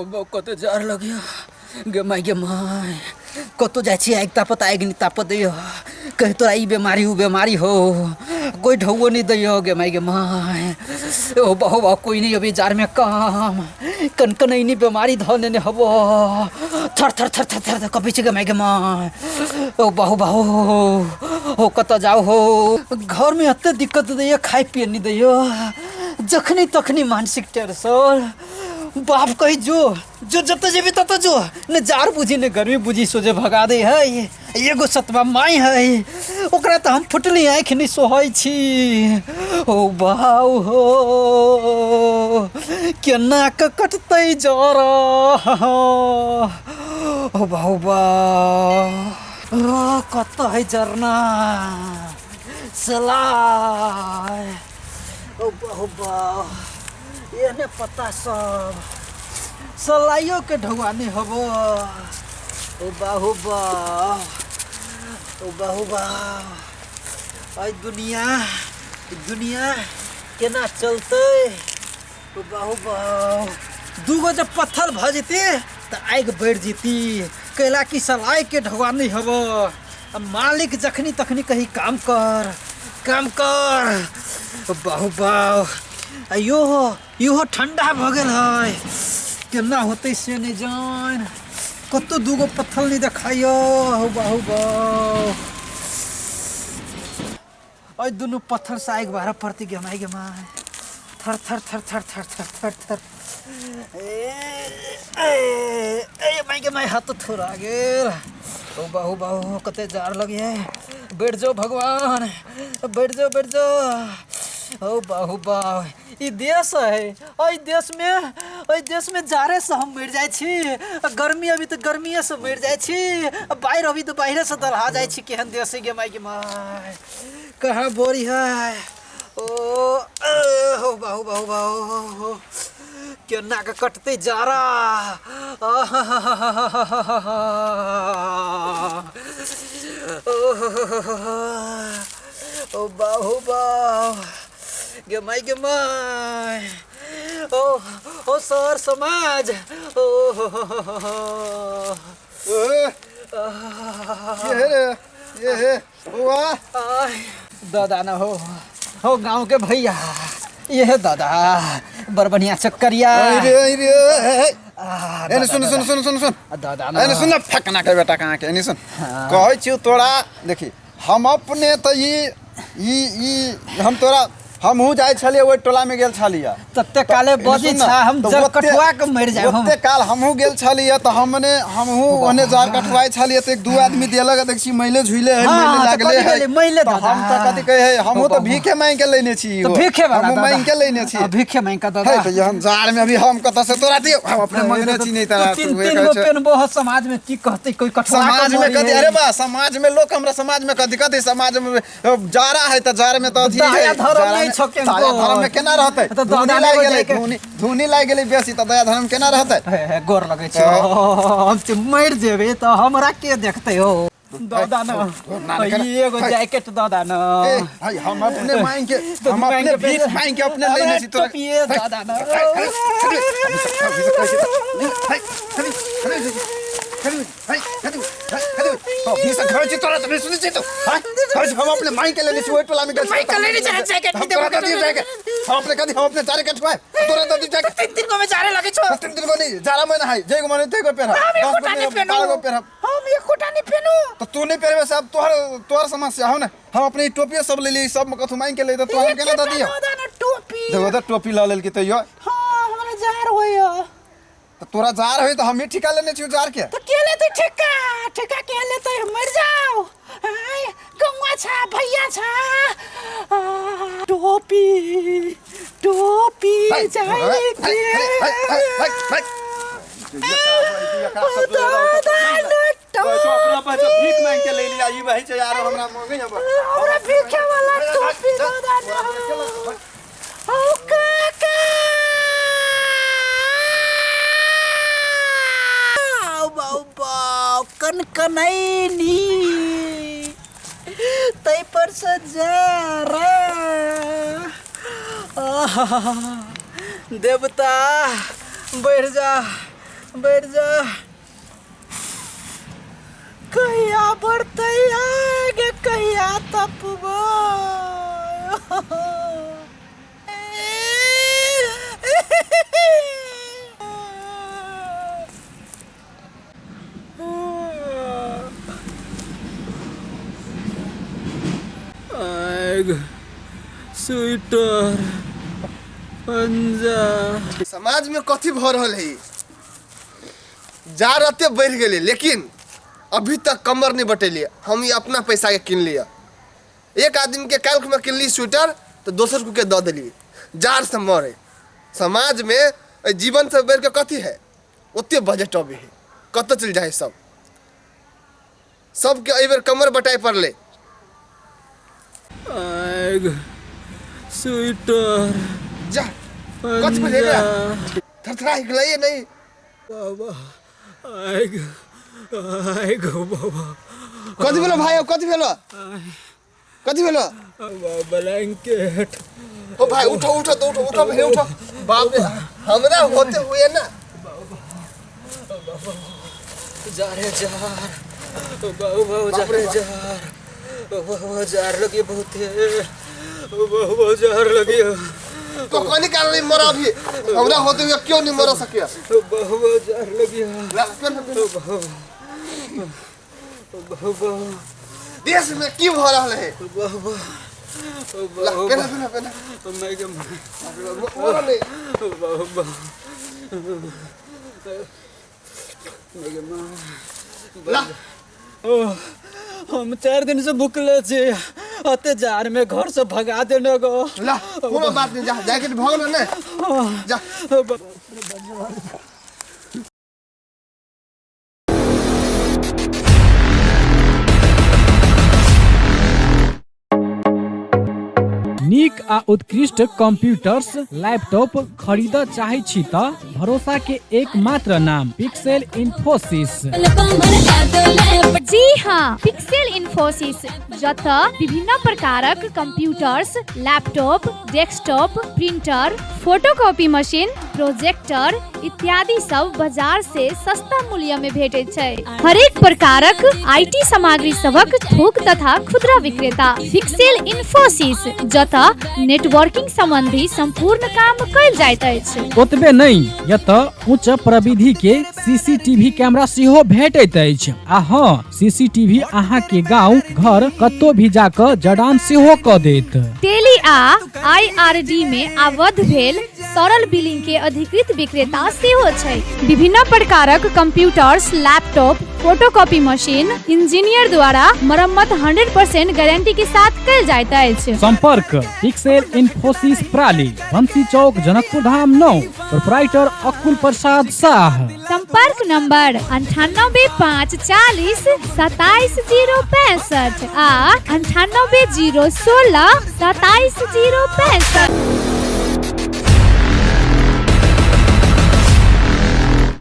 बाउ कते जार लगियो गे माय गे माय। कतौ जाइ छी, आगि तापत, आगि नहि तापत दैयो। कही तोरा ई बेमारी ओ बेमारी हो, कोई ढौओ नहीं दैयो। गे माय गे माय, ओ बहु बाउ, कोई नहीं अभी जार में काम कन कन इनी बेमारी धऽ नेने हबो। थर थर थर थर थर कपै छै। गे माय गे माय, ओ बहु बाहु हो, कतऽ जाउ हो? घरमे एते दिक्कत दैयो, खाय पिए नहि दैयो, जखनी तखनी मानसिक टेंशन। बाप कही जो जो, जतऽ जेबी ततऽ जो। ने जाड़ बुझी ने गर्मी बुझी, सोझे भगा दे है। एगो सतवा माय है, ओकरा तऽ हम फुटली आँखि नहि सोहै छी। ओ बाउ हो, केना कऽ कटतै जरा? ओ बाउ बा, ओ कतऽ है जरना सलाय? ओ बाउ बा, एहने पत्ता सब सलाइयो के ढौआ नहि हबो। ओ बाहु बा, ओ बाहु बा, एहि दुनिया दुनिया केना चलतै? ओ बाहु बा, दूगो जब पत्थर भऽ जेती तऽ आगि बढ़ि जेती। कैला कि सलाइ के ढौआ नहि हबो। आ मालिक जखनी तखनी कही काम कर, काम कर। बाहु बाह, आ इहो इहो ठंडा भऽ गेल है, केना होतै से नहि जान। कतौ दूगो पत्थर नहि देखाइयो। हौ बाहु बाह, एहि दुनू पत्थर से आगि बारह पड़तै। गेमाइ गेमाइ, थर थर थर थर थर थर थर थर। ए ए ए माइ गे माइ, हाथ थोड़ा गेल। ओ बाहु बाहु, कते जार लगे। बैठ जाओ भगवान, बैठ जाओ, बैठ जाओ। ओ बाहु बाहु, ई देश है, एहि देशमे, एहि देशमे जाड़े से हम मरि जाइ छी, आ गर्मी अभी तऽ गर्मिए से मरि जाइ छी, आ बाढ़ि अभी तऽ बाढ़िए से दलहा जाइ छी। केहन देश है? गे माय गे माय, कहाँ बोरी है? ओ ए, हो बाहु बाहु बाहु, केना के कटतै जाड़ा? ओ बाहु बाहु, गे माय गे my, ओ ओ सर समाज, ओ हो हो हो हो हो। ए, ये हे रे, ये हे बउआ। आय, दादा न हो हो गांव के भैया, ये है दादा, बड़ बढ़िया चक्करिया। अरे अरे ए, आ, एने दादा, सुन सुन दादा, सुन सुन सुन। दादा न। एने सुन न, फेकना के बेटा कहाँ के, एने सुन। हाँ। कहै छियौ तोरा, देखी हम अपने तऽ ई ई ई हम तोरा, हमहूँ जाइ छलियै ओहि टोलामे गेल छलियै। तते काले बजी छा, हम जर कठुआ के मरि जायब हम। ओते काल हमहूँ गेल छलियै तऽ हमने हमहूँ ओने जर कठुआइ छलियै तऽ एक दू आदमी देलक, देख छी मैले झुइले है, हाँ, मैले तऽ लागले कथी है। कहली, मैले तऽ दादा। हम तऽ कथी कहै है, हमहूँ तऽ बाबा। भीखे मांगि के लेने छी। तऽ इहो। भीखे वाला हमहूँ दादा। मांगि के लेने छी। आ, भीखे मांगि के दादा। है तऽ हम जाड़ में अभी हम कतऽ से तोरा दियौ? हम अपने मंगने छी नहीं तोरा। तीन तू तीन कहै गो छै। पेनबो हो, समाज में की कहते कोई? कठुआ के समाज में मरी कथी? है। अरे बा, समाज में लोग हमरा समाज में कथी कथी? समाज में जाड़ा है तऽ जाड़ में तऽ अथी दया है, धर्म जाड़ा नहि में- छौ केनको। दया धर्म में केना रहतै? तऽ धुनी दादा लागि नहि गेलै जाइके। धुनी धुनी लागि गेलै बेसी तऽ दया धर्म केना रहतै? हे, हे, गोर लगै छै। हाँ। हम से मरि जेबै तऽ हमरा के देखतै हो दादा न? ना, ना, ई एगो है। जैकेट दादा न। ए भाई, हम अपने मांग के, तो हम मांग अपने के भीख पैसे- मांग के अपने लेने छी तोरा। टोपिए दादा न। हम अपने मांग के लेने छी, ओहि टोला में गेल छी। मांग के लेने छी, जैकेट हम तोरा दऽ दियौ जैकेट? हम अपने कथी, हम अपने जारे कठुआए तोरा दऽ दियौ जैकेट? तीन तीन गो में जारे लगे छौ। तीन तीन गो नहीं, जाड़ा महीना है, जे गो मन ते गो पेरह। हम 10 गो एकोटा नहीं पेरह, 12 गो पेनू। पेरह। हम एकोटा नहीं पेनू। तो तू नहीं पेरबे से अब तोहर तोहर समस्या हो ने। हम अपने ई टोपियो सब ले ली, सब कथू मांग के ले, तो तू हम केना दऽ दियौ? दादा न टोपी। देखो तऽ टोपी लऽ लेलकी तैयो। हाँ, हमरा जार होइया। तऽ तोरा जार होय तऽ हमही ठिका लेने छियौ जार के। तो के लेते ठेका? ठेका के लेते? मर जाओ। आय गौवा छा, भैया छा। आ, टोपी टोपी है, जाए है, के। है, है, है, है, है। ओ दादा न टोपी। भीख मांग के ले लिया ई वही छै यार, हमरा मंगे हब। हमरा भीखे वाला टोपी दादा न। ओ काका, बाउ बाउ, कनकनैनी, तै पर से जारा। आहा, देवता बढ़ जा। बैठ जा। कहिया बढ़तै आगे, कहिया तपबो। आग स्वेटर पंजा। समाज में कथी भऽ रहल है? जा रहते बढ़ि गेलै, लेकिन अभी तक कमर नहीं बटेलिए। हम ई अपना पैसा के किन लिया। एक आदमी के काल्हि में किनली स्वेटर तऽ दोसर के दऽ देलियै। जार से मरे समाज में एहि जीवन से बढ़ि कऽ कथी है? ओते बजट अबै है, कतऽ चलि जाइ है सब? सबके एहि बेर कमर बटाइ पड़लै। आग स्वेटर जा, कथी भेलै एकरा? थरथरा गेलै नहीं। बाबा, आग आग बाबा। कथी भेलो भाई? कथी भेलो? कथी भेलो? ब्लैंकेट। ओ भाई, उठो उठो तो उठो उठो भाई, उठो। बाप रे, हमरा होते हुए ना। जा रे जार, बाबू बाबू, जा रे जार, बाबू, जार लगी बहुत है बाबू, जार लगी। तो कौन कारण नहीं मरा अभी? हमरा होते हुए क्यों नहीं मरा सके? बाबू, जार लगी। ला, पेन, पेन। बाबू। देश में की भ रहल है? बाबू। ला, पेन पेन पेन। मैं के मरा नहीं। बाबू। ला। ओ, हम 4 दिन से भूखले छी, अते जार में घर से भगा देने गो। ला, कोनो बात नहीं, जा जाके भगल ने, जा। नीक आ उत्कृष्ट कंप्यूटर्स लैपटॉप खरीद चाहै छी त भरोसा के एकमात्र नाम पिक्सेल इन्फोसिस। जी हाँ, पिक्सेल इन्फोसिस, जतऽ विभिन्न प्रकारक computers, laptop, desktop, printer, photocopy machine, projector इत्यादि सब बाजार से सस्ता मूल्य में भेटैत छै। हरेक प्रकारक IT सामग्री सभक थोक तथा खुदरा विक्रेता पिक्सेल इन्फोसिस, जतऽ नेटवर्किंग संबंधी संपूर्ण काम कयल जाइत अछि। ओतबे नहि, एतऽ उच्च प्रविधि के सीसीटीवी कैमरा सेहो भेटैत अछि। आ हँ, सीसीटीवी अहाँ के गांव घर कतौ भी जाकऽ जड़ान सेहो कऽ देत। टेली आ आईआरडी में आबद्ध भेल सरल बिलिंग के अधिकृत विक्रेता सेहो छै। विभिन्न प्रकारक computers, laptop, photocopy machine engineer द्वारा मरम्मत 100% गारंटी के साथ कयल जाइत अछि। संपर्क पिक्सेल इन्फोसिस प्राली, बंसी चौक, जनकपुर धाम 9, प्रोपराइटर अकुल प्रसाद शाह। संपर्क नंबर 98 5 40 27 0 65 आ 98 0 16 27 0 65।